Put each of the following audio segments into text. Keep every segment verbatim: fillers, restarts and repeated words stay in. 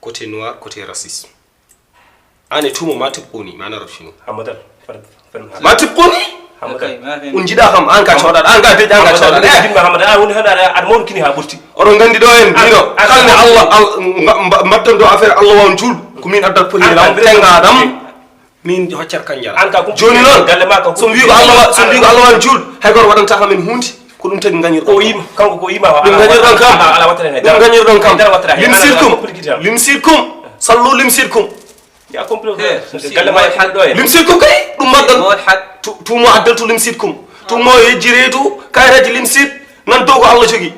Côté noir, côté raciste. An e tuuma ma tibquni, ma narabshinu. Hamadan. Ma tibquni. Hamadan. Un jiɗa kam, an ka coɗaɗa, an ka deƴƴa, an ka coɗaɗa. Eh. Hamadan, an woni hada, aɗa mawni kini ha ɓurti. Oɗon gandi ɗo en, mino, kalne Allah, mbatton ɗo affaire Allah wawan juul. Ko min addat poti law, tenga ɗam. Min hoccat kan jara. Joni noon, so mbi ko Allah, so mbi ko Allah wawan juul, hay goto waɗanta kam en hunde. Ko ɗum tagi gañirɗon. Ko yima, kanko ko yima. Ɗum gañirɗon kam. Ala wattata hen. Ɗum gañirɗon kam. Limsirkum. Limsirkum. Sallu limsirkum. Ya complet. Galle ma e ɗo en. Limsirkum kay, ɗum maggal. Tumo addal to limsirkum. Tumo yejjire to kayitaji limsir. Nan dow ko Allah jogi.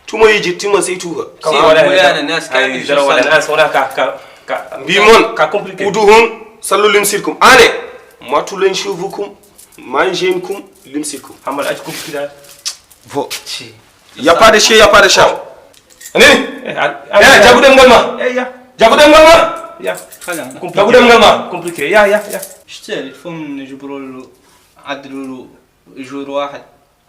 Tumo yejjir, timo sey tuka. Kanko wala hen. Ay, zero wala hen. Wona ka, ka, ka. Mbi mon, ka compliqué. Uduhun, sallu limsirkum. Ane, matulen shuvukum, manjenkum, limsirkum. Hamal aji compliqué. Bon. Il y a pas de chien, il y a pas de chat. Ani? Eh, jaguɗen ngal ma. Eh, ya. Jaguɗen ngal ma. Ya. Jaguɗen ngal ma. Compliqué. Ya, ya, ya. شتي الفم نجبروا له عدلوا له جور واحد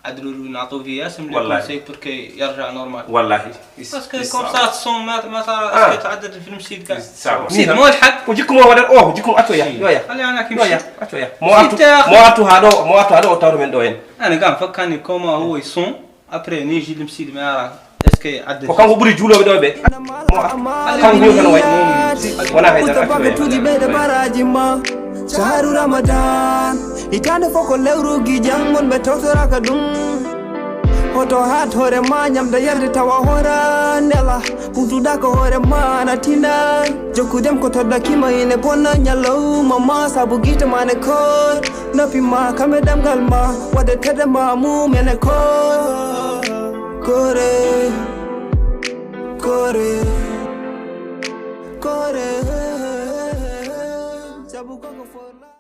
عدلوا له نعطوه في ياسم والله. C'est pour que يرجع normal. Wallahi. Parce que comme ça son ما ما ترى اسكت عدد في المسيد كان. Sabu. Sidi mo الحق. Ko jikku mo waɗat o, jikku mo atoya. Yoya. خلي انا كيمشي. Yoya. Atoya. Mo artu, mo artu ha ɗo, mo artu ha ɗo o tawto men ɗo en. انا كان فكاني كوما هو يصوم. Après, ni jilim sidi mi ara. Est-ce que adda? Ko kanko ɓuri juulooɓe ɗo ɓe. Mo kanko joni tan wayi. Wona hay dara. Ɓe tuuji ɓeyde baraji ma. Shahru Ramadan. Hitande fof ko lewru gijan mon ɓe tawtoraka ɗum. Hoto hat hoore ma ñamda yarde tawa hoora nela. Putuɗa ko hoore ma na tina. Jokkudem ko todda kima ine bonna ñalawma ma sabu gite ma ne koor. Noppi ma kame ɗemngal ma waɗde tedde ma mumene ko kore kore kore sabu koko forla